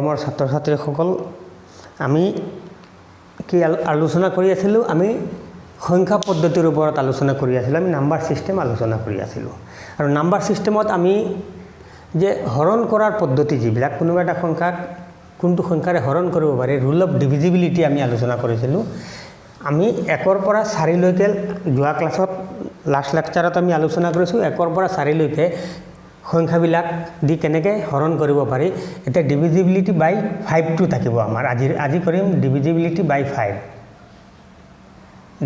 মৰমৰ ছাত্ৰ ছাত্ৰীসকল, আমি কি আলোচনা কৰি আছিলোঁ? আমি সংখ্যা পদ্ধতিৰ ওপৰত আলোচনা কৰি আছিলোঁ। আমি নাম্বাৰ ছিষ্টেম আলোচনা কৰি আছিলোঁ আৰু নাম্বাৰ ছিষ্টেমত আমি যে হৰণ কৰাৰ পদ্ধতি যিবিলাক, কোনোবা এটা সংখ্যাক কোনটো সংখ্যাৰে হৰণ কৰিব পাৰি, ৰুল অফ ডিভিজিবিলিটি আমি আলোচনা কৰিছিলোঁ। আমি 1ৰ পৰা 4লৈকে যোৱা ক্লাছত, লাষ্ট লেকচাৰত আমি আলোচনা কৰিছোঁ, 1ৰ পৰা 4লৈকে সংখ্যাবিলাক দি কেনেকৈ হৰণ কৰিব পাৰি। এতিয়া ডিভিজিবিলিটি বাই ফাইভটো থাকিব আমাৰ। আজি কৰিম ডিভিজিবিলিটি বাই ফাইভ।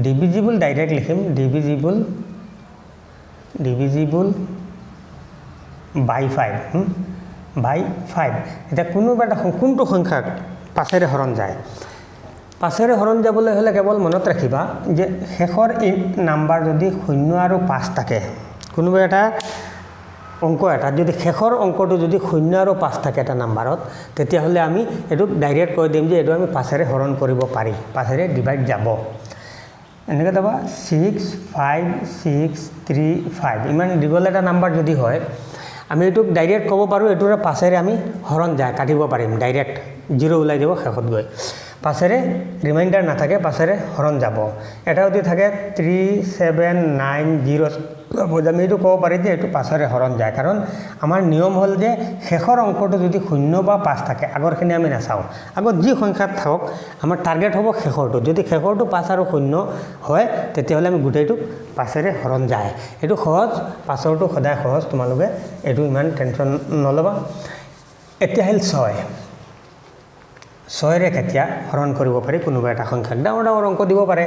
ডিভিজিবল ডাইৰেক্ট লিখিম, divisible by five, by five। এতিয়া কোনোবা এটা কোনটো সংখ্যাক 5ৰে হৰণ যায়? 5ৰে হৰণ যাবলৈ হ'লে কেৱল মনত ৰাখিবা যে শেষৰ এই নাম্বাৰ যদি শূন্য আৰু 5 থাকে, কোনোবা এটা অংক এটাত যদি শেষৰ অংকটো যদি শূন্য আৰু 5 থাকে এটা নাম্বাৰত, তেতিয়াহ'লে আমি এইটোক ডাইৰেক্ট কৈ দিম যে এইটো আমি 5ৰে হৰণ কৰিব পাৰি, 5ৰে ডিভাইড যাব। এনেকৈ দেবা 6 5 6 3 5, ইমান দীঘল এটা নাম্বাৰ যদি হয়, আমি এইটোক ডাইৰেক্ট ক'ব পাৰোঁ এইটোৰে 5ৰে আমি হৰণ যায়, কাটিব পাৰিম। ডাইৰেক্ট জিৰ' ওলাই যাব শেষত গৈ, 5ৰে ৰিমাইণ্ডাৰ নাথাকে, 5ৰে হৰণ যাব। এটা যদি থাকে 3 7 9 0, আমি এইটো ক'ব পাৰি যে এইটো 5ৰে হৰণ যায়। কাৰণ আমাৰ নিয়ম হ'ল যে শেষৰ অংকটো যদি শূন্য বা 5 থাকে, আগৰখিনি আমি নাচাওঁ, আগত যি সংখ্যাত থাকক, আমাৰ টাৰ্গেট হ'ব শেষৰটো। যদি শেষৰটো 5 আৰু শূন্য হয়, তেতিয়াহ'লে আমি গোটেইটোক 5ৰে হৰণ যায়। এইটো সহজ, 5ৰটো সদায় সহজ। তোমালোকে এইটো ইমান টেনশ্যন নল'বা। এতিয়া আহিল 6। 6ৰে কেতিয়া হৰণ কৰিব পাৰি কোনোবা এটা সংখ্যাক? ডাঙৰ ডাঙৰ অংক দিব পাৰে,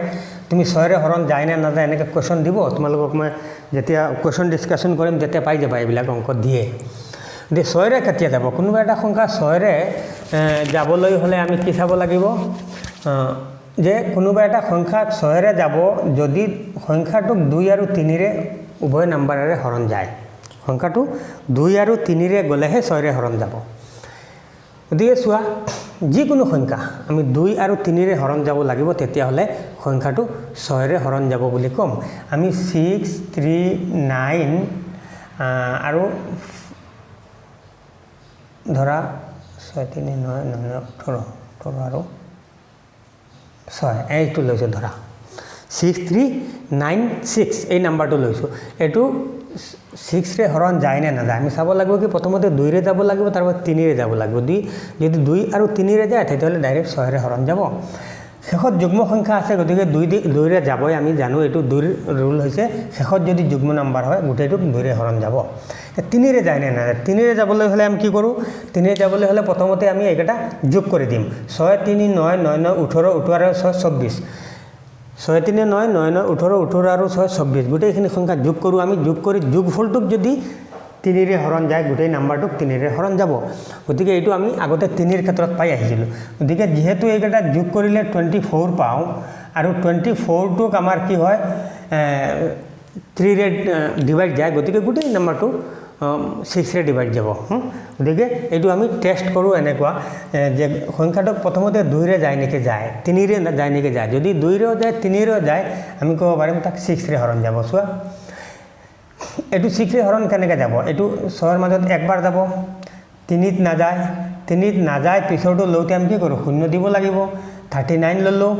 তুমি 6ৰে হৰণ যায় নে নাযায় এনেকৈ কুৱেশ্যন দিব তোমালোকক। মই যেতিয়া কুৱেশ্যন ডিছকাশ্যন কৰিম, তেতিয়া পাই যাবা, এইবিলাক অংক দিয়ে। গতিকে 6ৰে কেতিয়া যাব কোনোবা এটা সংখ্যা? 6ৰে যাবলৈ হ'লে আমি কি চাব লাগিব যে কোনোবা এটা সংখ্যা 6ৰে যাব যদি সংখ্যাটোক 2 আৰু 3ৰে উভয় নাম্বাৰেৰে হৰণ যায়। সংখ্যাটো 2 আৰু 3ৰে গ'লেহে 6ৰে হৰণ যাব। গতিকে চোৱা, যিকোনো সংখ্যা আমি 2 আৰু 3ৰে হৰণ যাব লাগিব, তেতিয়াহ'লে সংখ্যাটো 6ৰে হৰণ যাব বুলি ক'ম। আমি 6 3 9 আৰু ধৰা 6 3 9, 9 9 18, 18 আৰু 6, এইটো লৈছোঁ ধৰা 6 3 9 6, এই নাম্বাৰটো লৈছোঁ। এইটো 6ৰে হৰণ যায় নে নাযায় আমি চাব লাগিব। কি প্ৰথমতে 2ৰে যাব লাগিব, তাৰপৰা 3ৰে যাব লাগিব। যদি 2 আৰু 3ৰে যায়, তেতিয়াহ'লে ডাইৰেক্ট 6ৰে হৰণ যাব। শেষত যুগ্ম সংখ্যা আছে, গতিকে 2 দি 2ৰে যাবই। আমি জানো, এইটো 2ৰ ৰুল হৈছে, শেষত যদি যুগ্ম নাম্বাৰ হয়, গোটেইটোক 2ৰে হৰণ যাব। 3ৰে যায় নে নাযায়? 3ৰে যাবলৈ হ'লে আমি কি কৰোঁ? 3ৰে যাবলৈ হ'লে প্ৰথমতে আমি এইকেইটা যোগ কৰি দিম। 6 3 9, 9 9 18, 18 আৰু 6 24। 6 3 9, 9 9 18, 18 আৰু 6 24। গোটেইখিনি সংখ্যা যোগ কৰোঁ আমি। যোগ কৰি যোগফলটোক যদি 3ৰে হৰণ যায়, গোটেই নাম্বাৰটোক 3ৰে হৰণ যাব। গতিকে এইটো আমি আগতে 3ৰ ক্ষেত্ৰত পাই আহিছিলোঁ। গতিকে যিহেতু এইকেইটা যোগ কৰিলে 24 পাওঁ আৰু 24টোক আমাৰ কি হয়, 3ৰে ডিভাইড যায়, গতিকে গোটেই নাম্বাৰটো 6ৰে ডিভাইড যাব। গতিকে এইটো আমি টেষ্ট কৰোঁ এনেকুৱা যে সংখ্যাটোক প্ৰথমতে 2ৰে যায় নেকি যায়, 3ৰে যায় নেকি যায়। যদি 2ৰেও যায়, 3ৰেও যায়, আমি ক'ব পাৰিম তাক 6ৰে হৰণ যাব। চোৱা, এইটো 6ৰে হৰণ কেনেকৈ যাব? এইটো 6ৰ মাজত একবাৰ যাব, 3ত নাযায়। 3ত নাযায়, পিছৰটো লওঁতে আমি কি কৰোঁ? শূন্য দিব লাগিব। 39 ল'লোঁ,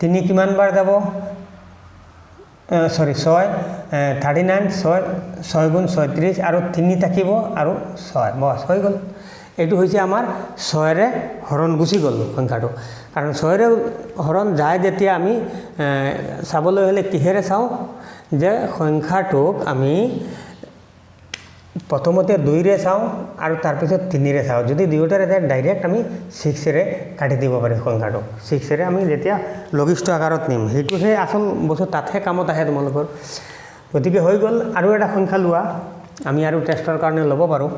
3 কিমান বাৰ যাব? চৰি, 6, 39, 6, 6 গুণ 36 আৰু 3 থাকিব আৰু 6, বছ হৈ গ'ল। এইটো হৈছে আমাৰ 6ৰে হৰণ গুচি গ'ল সংখ্যাটো। কাৰণ 6ৰে হৰণ যায় যেতিয়া আমি চাবলৈ হ'লে কিহেৰে চাওঁ যে সংখ্যাটোক আমি প্ৰথমতে 2ৰে চাওঁ আৰু তাৰপিছত 3ৰে চাওঁ। যদি দুয়োটাৰে যায়, ডাইৰেক্ট আমি 6ৰে কাটি দিব পাৰি সংখ্যাটো। 6ৰে আমি যেতিয়া লঘিষ্ঠ আকাৰত নিম, সেইটোহে আচল বস্তু, তাতহে কামত আহে তোমালোকৰ। গতিকে হৈ গ'ল। আৰু এটা সংখ্যা লোৱা, আমি আৰু টেষ্টৰ কাৰণে ল'ব পাৰোঁ।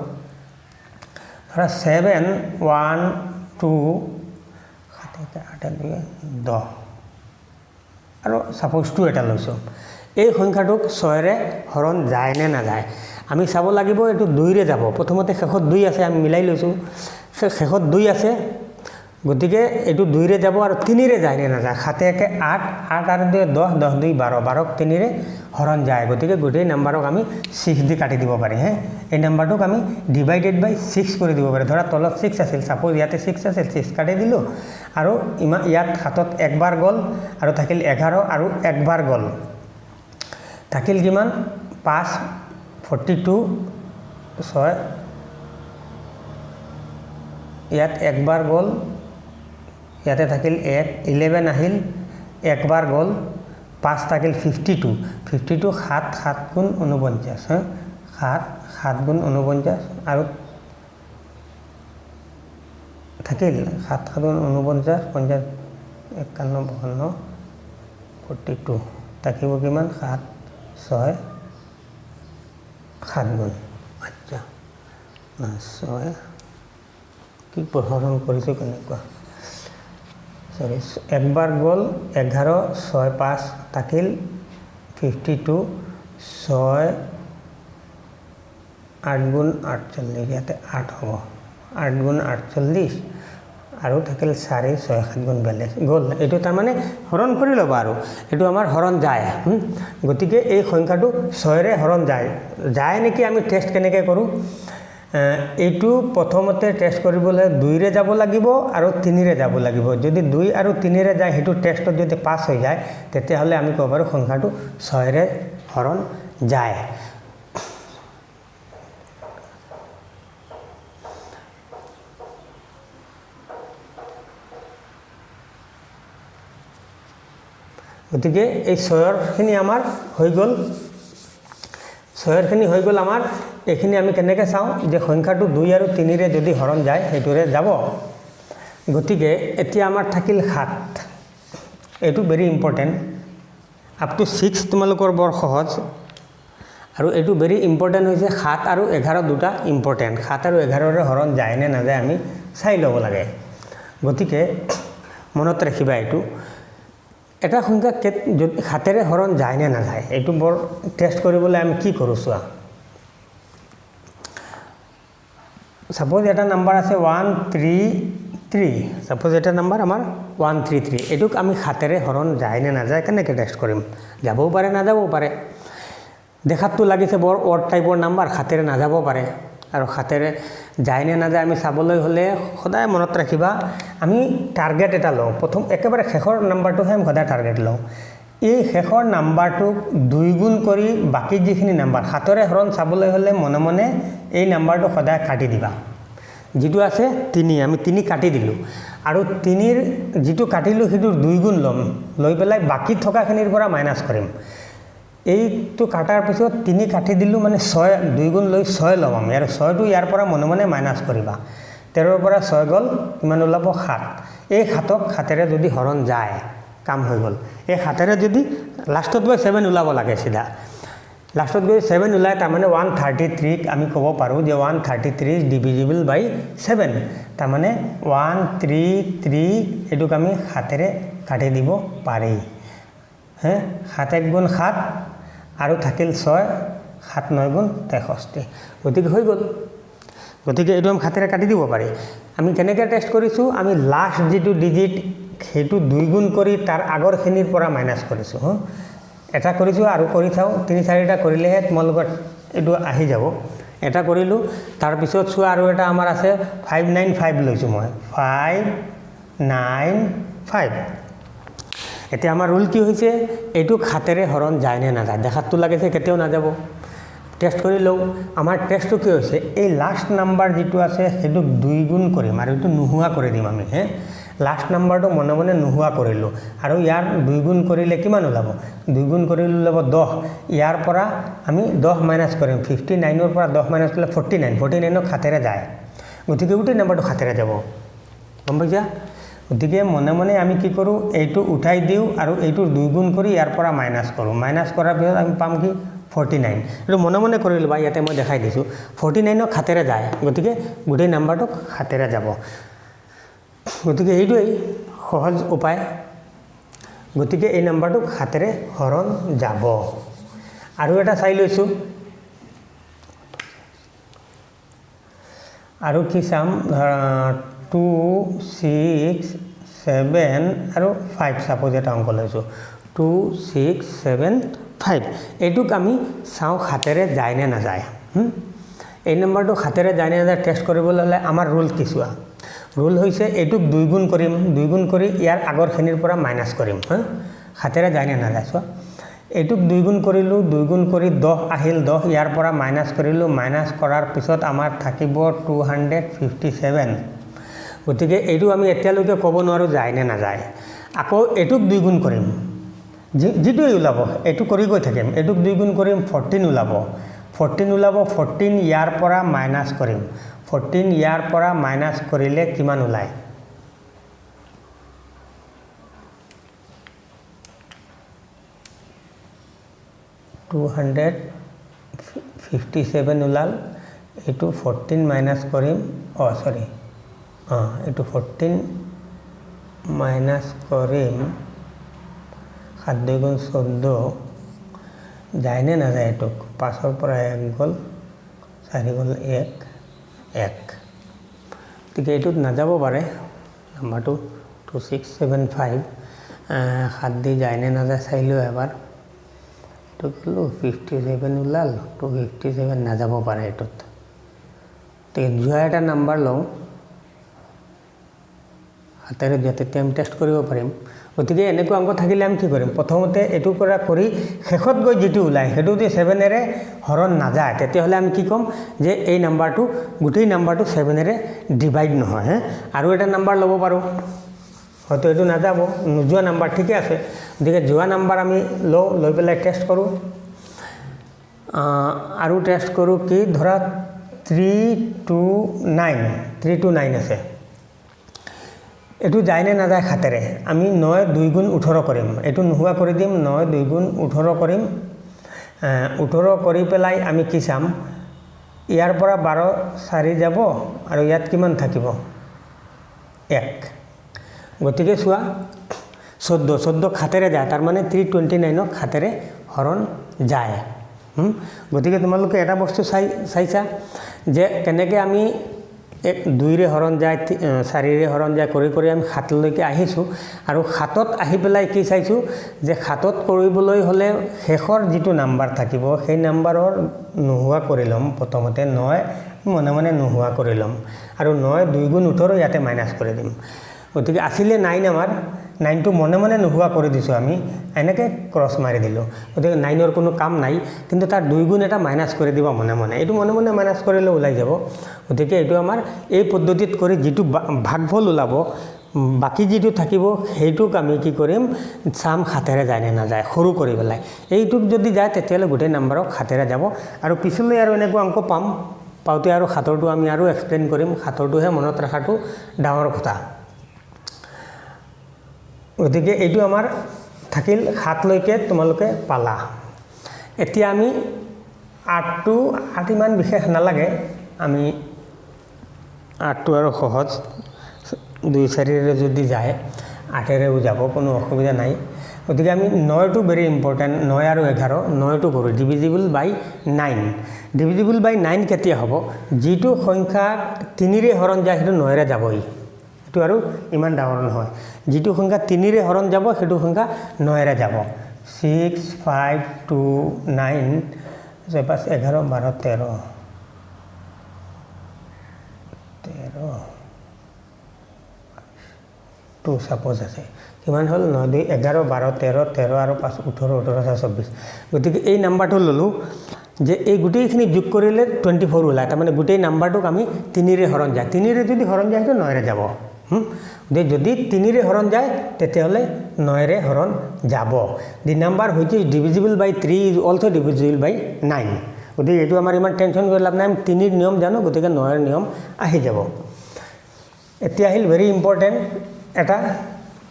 ধৰা 7 1 2, 7 1 8 2 10 আৰু ছাপ'জ 2 এটা লৈছোঁ। এই সংখ্যাটোক 6ৰে হৰণ যায় নে নাযায় আমি চাব লাগিব। এইটো 2ৰে যাব। প্ৰথমতে শেষত 2 আছে, আমি মিলাই লৈছোঁ। শেষত 2 আছে। গতিকে এইটো দুইৰে যাব আৰু তিনিৰে যায় নে নাযায়? সাতে একে আঠ, আঠ আৰু দুই দহ, দহ দুই বাৰ, বাৰক তিনিৰে হৰণ যায়। গতিকে গোটেই নাম্বাৰক আমি ছিক্স দি কাটি দিব পাৰি। হে, এই নাম্বাৰটোক আমি ডিভাইডেড বাই ছিক্স কৰি দিব পাৰি। ধৰা তলত ছিক্স আছিল, ছাপ'জ ইয়াতে ছিক্স আছিল, ছিক্স কাটি দিলোঁ আৰু ইমান ইয়াত সাতত একবাৰ গ'ল আৰু থাকিল 11 আৰু একবাৰ গ'ল, থাকিল কিমান? পাঁচ, 42, ছয়, ইয়াত একবাৰ গ'ল, ইয়াতে থাকিল এক, 11 আহিল, একবাৰ গ'ল, পাঁচ থাকিল 52, 52 সাত, সাত গুণ 49, হা, সাত, সাত গুণ 49 আৰু থাকিল সাত, সাত গুণ 49, 50, 51, 52, 42, থাকিব কিমান? সাত, ছয়, সাত গুণ, আচ্ছা ছয়, কি হৰণ কৰিছোঁ কেনেকুৱা, চৰি, একবাৰ গ'ল 11, ছয়, পাঁচ থাকিল 52, ছয়, আঠ গুণ 48, ইয়াতে আঠ হ'ব, আঠ গুণ 48 আৰু থাকিল চাৰি, ছয়, সাত গুণ 42 গ'ল। এইটো তাৰমানে হৰণ কৰি ল'বা আৰু এইটো আমাৰ হৰণ যায়। গতিকে এই সংখ্যাটো ছয়েৰে হৰণ যায় যায় নেকি আমি টেষ্ট কেনেকৈ কৰোঁ? এইটো প্ৰথমতে টেষ্ট কৰিবলৈ দুইৰে যাব লাগিব আৰু তিনিৰে যাব লাগিব। যদি দুই আৰু তিনিৰে যায়, সেইটো টেষ্টত যদি পাছ হৈ যায়, তেতিয়াহ'লে আমি ক'ব পাৰোঁ সংখ্যাটো ছয়েৰে হৰণ যায়। গতিকে এই ছয়ৰখিনি আমাৰ হৈ গ'ল, ছয়ৰখিনি হৈ গ'ল আমাৰ। এইখিনি আমি কেনেকৈ চাওঁ যে সংখ্যাটো দুই আৰু তিনিৰে যদি হৰণ যায় সেইটোৰে যাব। গতিকে এতিয়া আমাৰ থাকিল সাত, এইটো very important, up to 6 তোমালোকৰ বৰ সহজ আৰু এইটো ভেৰি ইম্পৰ্টেণ্ট হৈছে। সাত আৰু 11 দুটা ইম্পৰ্টেণ্ট, সাত আৰু 11ৰে হৰণ যায় নে নাযায় আমি চাই ল'ব লাগে। গতিকে মনত ৰাখিবা এইটো এটা সংখ্যা সাতেৰে হৰণ যায় নে নাযায় এইটো বৰ টেষ্ট কৰিবলৈ আমি কি কৰোঁ চোৱা। ছাপ'জ এটা নাম্বাৰ আছে 1 3 3, ছাপ'জ এটা নাম্বাৰ আমাৰ 1 3 3, এইটোক আমি সাতেৰে হৰণ যায় নে নাযায় কেনেকৈ টেষ্ট কৰিম? যাবও পাৰে নাযাবও পাৰে। দেখাততো লাগিছে বৰ অড টাইপৰ নাম্বাৰ, সাতেৰে নাযাব পাৰে। আৰু সাতেৰে যায় নে নাযায় আমি চাবলৈ হ'লে সদায় মনত ৰাখিবা আমি টাৰ্গেট এটা লওঁ, প্ৰথম একেবাৰে শেষৰ নাম্বাৰটোহে আমি সদায় টাৰ্গেট লওঁ। এই শেষৰ নাম্বাৰটোক দুই গুণ কৰি বাকী যিখিনি নাম্বাৰ সাতৰে হৰণ চাবলৈ হ'লে মনে মনে এই নাম্বাৰটো সদায় কাটি দিবা। যিটো আছে তিনি, আমি তিনি কাটি দিলোঁ আৰু তিনিৰ যিটো কাটিলোঁ সেইটোৰ দুই গুণ ল'ম, লৈ পেলাই বাকী থকাখিনিৰ পৰা মাইনাছ কৰিম। এইটো কাটাৰ পিছত তিনি কাটি দিলোঁ মানে ছয়, দুই গুণ লৈ ছয় ল'ম আমি আৰু ছয়টো ইয়াৰ পৰা মনে মনে মাইনাছ কৰিবা। 13ৰ পৰা ছয় গ'ল, কিমান ওলাব? সাত। এই সাতক সাতেৰে যদি হৰণ যায় কাম হৈ গ'ল। এই সাতেৰে যদি লাষ্টত গৈ 7 ওলাব লাগে, চিধা লাষ্টত গৈ 7 ওলায়, তাৰমানে 133ক আমি ক'ব পাৰোঁ যে 133 ডিভিজিবল বাই 7, তাৰমানে 1 3 3 এইটোক আমি সাতেৰে কাটি দিব পাৰি। হে, সাত এক গুণ সাত আৰু থাকিল ছয়, সাত নয় গুণ 63, গতিকে হৈ গ'ল। গতিকে এইটো আমি সাতেৰে কাটি দিব পাৰি। আমি কেনেকৈ টেষ্ট কৰিছোঁ? আমি লাষ্ট যিটো ডিজিট সেইটো দুই গুণ কৰি তাৰ আগৰখিনিৰ পৰা মাইনাছ কৰিছোঁ। হ, এটা কৰিছোঁ আৰু কৰি চাওঁ, তিনি চাৰিটা কৰিলেহে তোমালোকৰ এইটো আহি যাব। এটা কৰিলোঁ, তাৰপিছত চোৱা আৰু এটা আমাৰ আছে 5 9 5 লৈছোঁ মই, 5 9 5। এতিয়া আমাৰ ৰুল কি হৈছে? এইটোক সাতেৰে হৰণ যায় নে নাযায়? দেখাততো লাগিছে কেতিয়াও নাযাব, টেষ্ট কৰি লওঁ। আমাৰ টেষ্টটো কি হৈছে? এই লাষ্ট নাম্বাৰ যিটো আছে সেইটোক দুই গুণ কৰিম আৰু এইটো নোহোৱা কৰি দিম আমি। হে, লাষ্ট নাম্বাৰটো মনে মনে নোহোৱা কৰিলোঁ আৰু ইয়াৰ দুই গুণ কৰিলে কিমান ওলাব? দুই গুণ কৰিলে ওলাব 10। ইয়াৰ পৰা আমি 10 মাইনাছ কৰিম, 59ৰ পৰা 10 মাইনাছ কৰিলে 49, 49ক সাতেৰে যায়, গতিকে গোটেই নাম্বাৰটো সাতেৰে যাব। গম পাইছা? গতিকে মনে মনে আমি কি কৰোঁ, এইটো উঠাই দিওঁ আৰু এইটোৰ দুই গুণ কৰি ইয়াৰ পৰা মাইনাছ কৰোঁ। মাইনাছ কৰাৰ পিছত আমি পাম কি? 49। এইটো মনে মনে কৰি ল'বা, ইয়াতে মই দেখাই দিছোঁ। 49ক সাতেৰে যায়, গতিকে গোটেই নাম্বাৰটোক সাতেৰে যাব। গতিকে এইটোৱেই সহজ উপায়। গতিকে এই নাম্বাৰটোক সাতেৰে হৰণ যাব। আৰু এটা চাই লৈছোঁ, আৰু কি চাম, ধৰা 2, 6, 7 আৰু 5। ছাপ'জ এটা অংক লৈছোঁ, 2, 6, 7, 5। এইটোক আমি চাওঁ সাতেৰে যায় নে নাযায়। এই নম্বৰটো সাতেৰে যায় নে নাযায় টেষ্ট কৰিবলৈ হ'লে আমাৰ ৰুল কি চোৱা। ৰুল হৈছে এইটোক দুই গুণ কৰিম, দুই গুণ কৰি ইয়াৰ আগৰখিনিৰ পৰা মাইনাছ কৰিম। হা, সাতেৰে যায় নে নাযায় চোৱা। এইটোক দুই গুণ কৰিলোঁ, দুই গুণ কৰি 10 আহিল, 10 ইয়াৰ পৰা মাইনাছ কৰিলোঁ, মাইনাছ কৰাৰ পিছত আমাৰ থাকিব 257। গতিকে এইটো আমি এতিয়ালৈকে ক'ব নোৱাৰোঁ যায় নে নাযায়। আকৌ এইটোক দুই গুণ কৰিম, যিটোৱেই ওলাব এইটো কৰি গৈ থাকিম। এইটোক দুই গুণ কৰিম, 14 ওলাব, 14 ওলাব, 14 ইয়াৰ পৰা মাইনাছ কৰিম, 14 ইয়াৰ পৰা মাইনাছ কৰিলে কিমান ওলায়? 257 ওলাল। এইটো 14 মাইনাছ কৰিম, অ' চৰি, অঁ এইটো 14 মাইনাছ কৰিম, সাত দুই গুণ চৈধ্য, যায়নে নাযায় এইটোক? পাঁচৰ পৰা এক গ'ল, চাৰি গ'ল এক, এক। গতিকে এইটোত নাযাব পাৰে নাম্বাৰটো 2675। সাত দি যায়নে নাযায় চাই লওঁ এবাৰ। এইটো ক'লোঁ 57 ওলাল, 257 নাযাব পাৰে এইটোত। গতিকে যোৱা এটা নাম্বাৰ লওঁ, হাতেৰে যোৱা, তেতিয়া আমি টেষ্ট কৰিব পাৰিম। গতিকে এনেকুৱা অংক থাকিলে আমি কি কৰিম? প্ৰথমতে এইটো কৰা কৰি শেষত গৈ যিটো ওলায় সেইটো যদি ছেভেনেৰে হৰণ নাযায়, তেতিয়াহ'লে আমি কি ক'ম যে এই নাম্বাৰটো, গোটেই নাম্বাৰটো ছেভেনেৰে ডিভাইড নহয়। হে, আৰু এটা নাম্বাৰ ল'ব পাৰোঁ, হয়তো এইটো নাযাব, নোযোৱা নাম্বাৰ ঠিকে আছে। গতিকে যোৱা নাম্বাৰ আমি লওঁ, লৈ পেলাই টেষ্ট কৰোঁ। আৰু টেষ্ট কৰোঁ কি, ধৰা 329, 329 আছে, এইটো যায় নে নাযায় সাতেৰে? আমি নয় দুই গুণ ওঠৰ কৰিম, এইটো নোহোৱা কৰি দিম, নয় দুই গুণ ওঠৰ কৰিম। 18 কৰি পেলাই আমি কি চাম, ইয়াৰ পৰা বাৰ চাৰি যাব আৰু ইয়াত কিমান থাকিব? এক। গতিকে চোৱা, চৈধ্য, চৈধ্য সাতেৰে যায়, তাৰমানে 329ক সাতেৰে হৰণ যায়। গতিকে তোমালোকে এটা বস্তু চাইছা যে কেনেকৈ আমি এক দুইৰে হৰণ যায়, চাৰিৰে হৰণ যায় কৰি কৰি আমি সাতলৈকে আহিছোঁ। আৰু সাতত আহি পেলাই কি চাইছোঁ যে সাতত কৰিবলৈ হ'লে শেষৰ যিটো নাম্বাৰ থাকিব সেই নাম্বাৰৰ নোহোৱা কৰি ল'ম প্ৰথমতে, নয় মনে মনে নোহোৱা কৰি ল'ম আৰু নয় দুই গুণ ওঠৰ ইয়াতে মাইনাছ কৰি দিম। গতিকে আছিলে 9, আমাৰ নাইনটো মনে মনে নোহোৱা কৰি দিছোঁ আমি, এনেকৈ ক্ৰছ মাৰি দিলোঁ। গতিকে নাইনৰ কোনো কাম নাই, কিন্তু তাৰ দুই গুণ এটা মাইনাছ কৰি দিব মনে মনে, এইটো মনে মনে মাইনাছ কৰিলে ওলাই যাব। গতিকে এইটো আমাৰ এই পদ্ধতিত কৰি যিটো ভাগফল ওলাব, বাকী যিটো থাকিব সেইটোক আমি কি কৰিম, চাম সাতেৰে যায় নে নাযায় সৰু কৰি পেলাই। এইটোক যদি যায় তেতিয়াহ'লে গোটেই নাম্বাৰক সাতেৰে যাব। আৰু পিছলৈ আৰু এনেকুৱা অংক পাম, পাওঁতে আৰু সাতৰটো আমি আৰু এক্সপ্লেইন কৰিম, সাতৰটোহে মনত ৰখাটো ডাঙৰ কথা। গতিকে এইটো আমাৰ থাকিল সাতলৈকে তোমালোকে পালা। এতিয়া আমি আঠটো, আঠ ইমান বিশেষ নালাগে, আমি আঠটো আৰু সহজ, দুই চাৰিৰে যদি যায় আঠেৰেও যাব, কোনো অসুবিধা নাই। গতিকে আমি নয়টো ভেৰি ইম্পৰ্টেণ্ট, নয় আৰু 11, নয়টো কৰোঁ ডিভিজিবল বাই 9। ডিভিজিবল বাই 9 কেতিয়া হ'ব? যিটো সংখ্যা তিনিৰে হৰণ যায় সেইটো নয়ৰে যাবই, এইটো আৰু ইমান ডাঙৰ নহয়। যিটো সংখ্যা তিনিৰে হৰণ যাব সেইটো সংখ্যা নয়ৰে যাব। 6, 5, 2, 9, ছয় পাঁচ এঘাৰ, বাৰ, তেৰ, তেৰ টু ছাপ'জ আছে, কিমান হ'ল? ন দুই এঘাৰ, বাৰ, তেৰ, তেৰ আৰু পাঁচ ওঠৰ, ওঠৰ ছয় চৌব্বিছ। গতিকে এই নাম্বাৰটো ল'লোঁ যে এই গোটেইখিনি যোগ কৰিলে 24 ওলায়, তাৰমানে গোটেই নাম্বাৰটোক আমি তিনিৰে হৰণ যায়, তিনিৰে যদি হৰণ যায় সেইটো নয়ৰে যাব। গতিকে যদি তিনিৰে হৰণ যায় তেতিয়াহ'লে নয়ৰে হৰণ যাব। The number which is divisible by 3 is also divisible by 9। গতিকে এইটো আমাৰ ইমান টেনশ্যন কৰি লাভ নাই, আমি তিনিৰ নিয়ম জানো, গতিকে নয়ৰ নিয়ম আহি যাব। এতিয়া আহিল ভেৰি ইম্পৰ্টেণ্ট এটা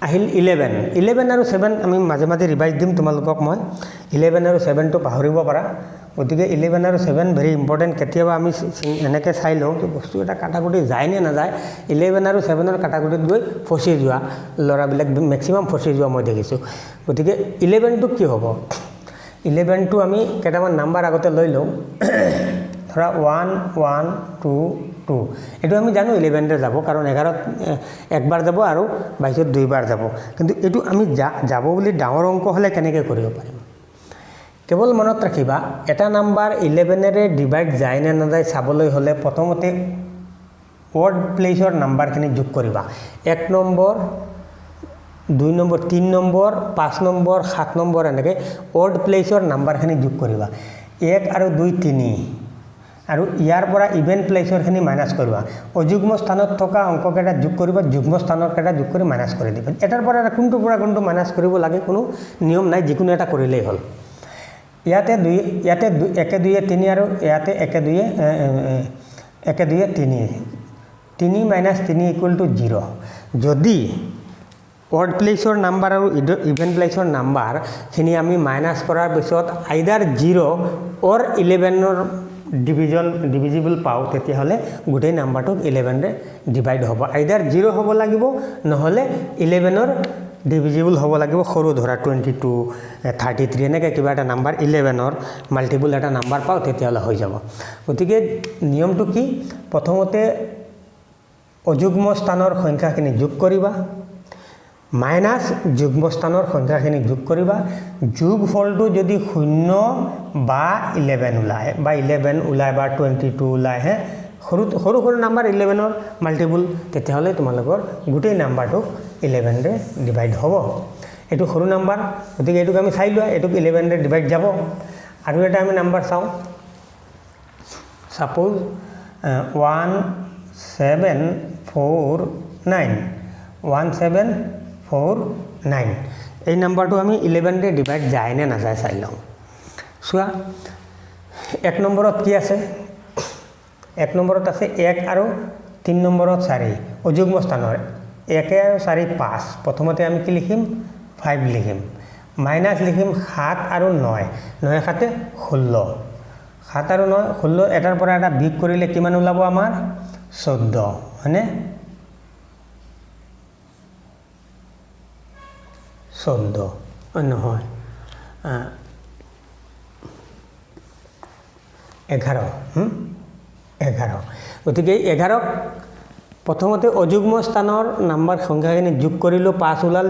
আহিল 11। 11 আৰু 7 আমি মাজে মাজে ৰিভাইজ দিম তোমালোকক মই। 11 আৰু 7টো পাহৰিব পাৰা, গতিকে 11 আৰু 7 ভেৰি ইম্পৰ্টেণ্ট। কেতিয়াবা আমি এনেকৈ চাই লওঁ যে বস্তু এটা কাটাকুটি যায় নে নাযায়। 11 আৰু 7ৰ কাটাকুটিত গৈ ফচি যোৱা ল'ৰাবিলাক মেক্সিমাম ফচি যোৱা মই দেখিছোঁ। গতিকে 11টো কি হ'ব? 11টো আমি কেইটামান নাম্বাৰ আগতে লৈ লওঁ। ধৰা 1 1 2 2, এইটো আমি জানো 11ৰে যাব, কাৰণ 11ত একবাৰ যাব আৰু 22ত দুইবাৰ যাব। কিন্তু এইটো আমি যাব বুলি ডাঙৰ অংক হ'লে কেনেকৈ কৰিব পাৰিম? কেৱল মনত ৰাখিবা, এটা নাম্বাৰ 11ৰে ডিভাইড যায় নে নাযায় চাবলৈ হ'লে প্ৰথমতে অড প্লেচৰ নাম্বাৰখিনি যোগ কৰিবা। 1 number, 2 number, 3 number, 5 number, 7 number, এনেকৈ অড প্লেচৰ নাম্বাৰখিনি যোগ কৰিবা। 1 আৰু 2 3, আৰু ইয়াৰ পৰা ইভেন প্লেচৰখিনি মাইনাছ কৰিবা। অযুগ্ম স্থানত থকা অংককেইটা যোগ কৰিবা, যুগ্ম স্থানৰ কেইটা যোগ কৰি মাইনাছ কৰি দিবা। এটাৰ পৰা এটা কোনটোৰ পৰা কোনটো মাইনাছ কৰিব লাগে কোনো নিয়ম নাই, যিকোনো এটা কৰিলেই হ'ল। ইয়াতে দুই, ইয়াতে দুই, একে দুয়ে তিনি, আৰু ইয়াতে একে দুয়ে, একে দুয়ে তিনি, তিনি মাইনাছ তিনি ইকুৱেল টু জিৰ'। যদি অড প্লেচৰ নাম্বাৰ আৰু ইভেন প্লেচৰ নাম্বাৰখিনি আমি মাইনাছ কৰাৰ পিছত আইদাৰ জিৰ' অৰ 11ৰ ডিভিজিবল পাওঁ, তেতিয়াহ'লে গোটেই নাম্বাৰটোক 11ৰে ডিভাইড হ'ব। আইদাৰ জিৰ' হ'ব লাগিব, নহ'লে 11ৰ ডিভিজিবল হ'ব লাগিব। সৰু ধৰা 22, 33, এনেকৈ কিবা এটা নাম্বাৰ 11ৰ মাল্টিপুল এটা নাম্বাৰ পাওঁ, তেতিয়াহ'লে হৈ যাব। গতিকে নিয়মটো কি? প্ৰথমতে অযুগ্ম স্থানৰ সংখ্যাখিনি যোগ কৰিবা, মাইনাছ যুগ্ম স্থানৰ সংখ্যাখিনি যোগ কৰিবা। যোগফলটো যদি শূন্য বা 11 ওলায়, বা 11 ওলায় বা 22 ওলায়, হে সৰু সৰু সৰু নাম্বাৰ 11ৰ মাল্টিপুল, তেতিয়াহ'লে তোমালোকৰ গোটেই নাম্বাৰটোক 11ৰে ডিভাইড হ'ব। এইটো সৰু নাম্বাৰ, গতিকে এইটোক আমি চাই লোৱা, এইটোক 11ৰে ডিভাইড যাব। আৰু এটা আমি নাম্বাৰ চাওঁ, ছাপ'জ 1 7 4 9, 1 7 4 9, এই নাম্বাৰটো আমি 11ৰে ডিভাইড যায় নে নাযায় চাই লওঁ। চোৱা, 1 নম্বৰত কি আছে? 1 নম্বৰত আছে 1 আৰু 3 নম্বৰত 4, অযুগ্ম স্থানৰ 1 আৰু 4 5। প্ৰথমতে আমি কি লিখিম? 5 লিখিম, মাইনাছ লিখিম 7 আৰু 9, 9 7 16, 7 আৰু 9 16, এটাৰ পৰা এটা বিয়োগ কৰিলে কিমান ওলাব আমাৰ? 14, হয়নে? 14 নহয়, 11, 11। গতিকে 11ক প্ৰথমতে অযুগ্ম স্থানৰ নাম্বাৰ সংখ্যাখিনি যোগ কৰিলোঁ, 5 ওলাল,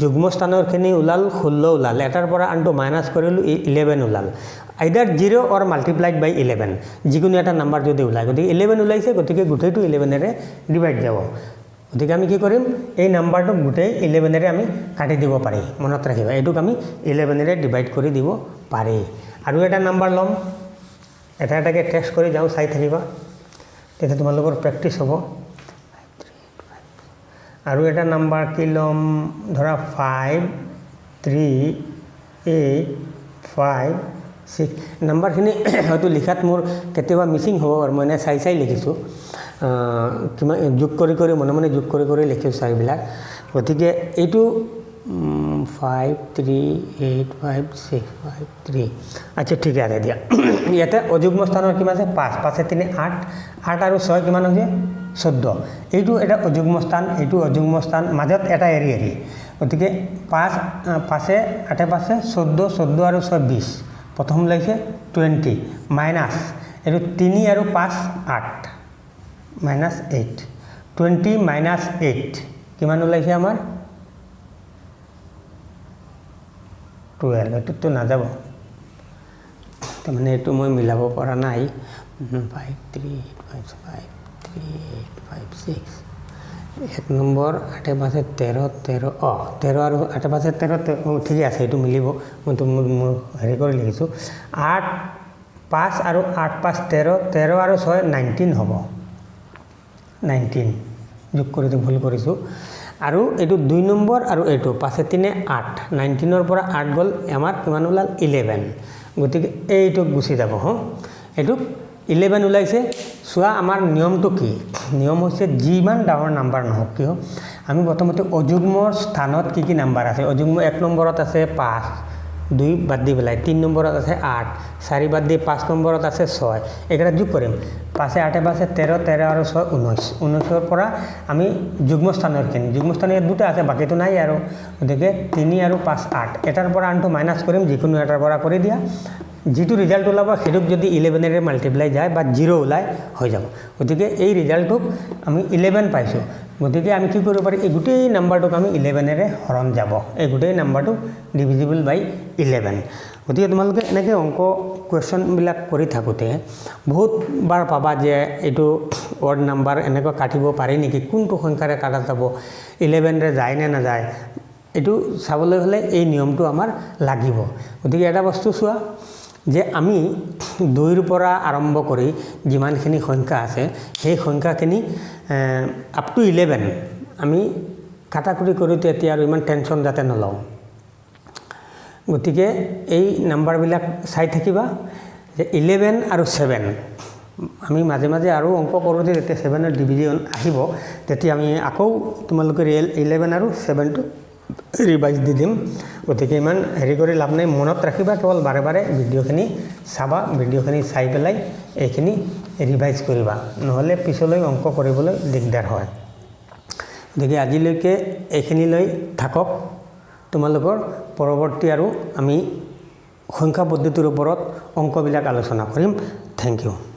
যুগ্ম স্থানৰখিনি ওলাল 16 ওলাল, এটাৰ পৰা আনটো মাইনাছ কৰিলোঁ 11 ওলাল। Either zero' or multiplied by 11, যিকোনো এটা নাম্বাৰ যদি ওলায়, গতিকে 11 ওলাইছে, গতিকে গোটেইটো 11ৰে ডিভাইড যাব। গতিকে আমি কি কৰিম? এই নাম্বাৰটোক গোটেই 11ৰে আমি কাটি দিব পাৰি। মনত ৰাখিবা, এইটোক আমি 11ৰে ডিভাইড কৰি দিব পাৰি। আৰু এটা নাম্বাৰ ল'ম, এটা এটাকৈ টেষ্ট কৰি যাওঁ, চাই থাকিবা, তেতিয়া তোমালোকৰ প্ৰেক্টিছ হ'ব। আৰু এটা নাম্বাৰ কি ল'ম? ধৰা 5 3 8 5 6, নাম্বাৰখিনি হয়তো লিখাত মোৰ কেতিয়াবা মিচিং হ'ব পাৰে, মই এনে চাই চাই লিখিছোঁ, কিমান যোগ কৰি কৰি মনে মনে যোগ কৰি কৰি লিখিছোঁ চাৰিবিলাক। গতিকে এইটো 5 3 8 5 6 5 3, আচ্ছা ঠিকে আছে দিয়া। ইয়াতে অযুগ্ম স্থানৰ কিমান আছে? 5, 5 3 8, 8 আৰু 6 কিমান হৈছে? 14। এইটো এটা অযুগ্ম স্থান, এইটো অযুগ্ম স্থান, মাজত এটা এৰি এৰি, গতিকে 5 5 8 5 14, 14 আৰু 6 20, প্ৰথম ওলাইছে 20, মাইনাছ এইটো 3 আৰু 5 8, মাইনাছ 8, 20 মাইনাছ 8 কিমান ওলাইছে আমাৰ? 12। এইটোতো নাযাব, তাৰমানে এইটো মই মিলাব পৰা নাই। 5 3 8 5 5 3 8 5 6, 1 নম্বৰ 8 5 13, 13, 13 আৰু 8 5 13, ঠিকে আছে, এইটো মিলিব। মই তো মোৰ হেৰি কৰি লিখিছোঁ। 8 5 আৰু 8 5 13, 13 আৰু 6 19 হ'ব, 19 যোগ কৰোঁতে ভুল কৰিছোঁ। আৰু এইটো 2 নম্বৰ আৰু এইটো 5 3 8, 19ৰ পৰা 8 গ'ল, আমাৰ কিমান ওলাল? 11। গতিকে এইটোক গুচি যাব, হ, এইটোক 11 ওলাইছে। চোৱা, আমাৰ নিয়মটো কি? নিয়ম হৈছে যিমান ডাঙৰ নাম্বাৰ নহওক কিয়, আমি প্ৰথমতে অযুগ্মৰ স্থানত কি কি নাম্বাৰ আছে? অযুগ্ম 1 নম্বৰত আছে 5, 2 বাদ দি পেলাই 3 নম্বৰত আছে 8, 4 বাদ দি 5 নম্বৰত আছে 6, এইকেইটা যোগ কৰিম। পাঁচে আঠে পাঁচে 13, 13 আৰু 6 19। 19ৰ পৰা আমি যুগ্মস্থানৰখিনি, যুগ্মস্থান ইয়াত দুটা আছে, বাকীটো নাই আৰু। গতিকে 3 আৰু 5 8, এটাৰ পৰা আনটো মাইনাছ কৰিম, যিকোনো এটাৰ পৰা কৰি দিয়া, যিটো ৰিজাল্ট ওলাব সেইটোক যদি 11-এৰে মাল্টিপ্লাই যায় বা জিৰ' ওলায় হৈ যাব। গতিকে এই ৰিজাল্টটোক আমি 11 পাইছোঁ। গতিকে আমি কি কৰিব পাৰি, এই গোটেই নাম্বাৰটোক আমি 11-এৰে হৰণ যাব, এই গোটেই নাম্বাৰটো ডিভিজিবল বাই 11। গতিকে তোমালোকে এনেকৈ অংক কুৱেশ্যনবিলাক কৰি থাকোঁতে বহুতবাৰ পাবা যে এইটো অড নাম্বাৰ এনেকৈ কাটিব পাৰি নেকি, কোনটো সংখ্যাৰে কাটা যাব, 11-ৰে যায় নে নাযায়, এইটো চাবলৈ হ'লে এই নিয়মটো আমাৰ লাগিব। গতিকে এটা বস্তু চোৱা যে আমি 2ৰ পৰা আৰম্ভ কৰি যিমানখিনি সংখ্যা আছে সেই সংখ্যাখিনি আপ টু 11 আমি কাটাকুটি কৰোঁতে এতিয়া আৰু ইমান টেনশ্যন যাতে নলওঁ। গতিকে এই নাম্বাৰবিলাক চাই থাকিবা যে 11 আৰু 7, আমি মাজে মাজে আৰু অংক কৰোঁতে যেতিয়া 7ৰ ডিভিজন আহিব তেতিয়া আমি আকৌ তোমালোকে ৰিয়েল 11 আৰু 7টো ৰিভাইজ দি দিম। গতিকে ইমান হেৰি কৰি লাভ নাই, মনত ৰাখিবা, কেৱল বাৰে বাৰে ভিডিঅ'খিনি চাবা, ভিডিঅ'খিনি চাই পেলাই এইখিনি ৰিভাইজ কৰিবা, নহ'লে পিছলৈ অংক কৰিবলৈ দিগদাৰ হয়। গতিকে আজিলৈকে এইখিনিলৈ থাকক। তোমালোকৰ পৰৱৰ্তী আৰু আমি সংখ্যা পদ্ধতিৰ ওপৰত অংকবিলাক আলোচনা কৰিম। Thank you.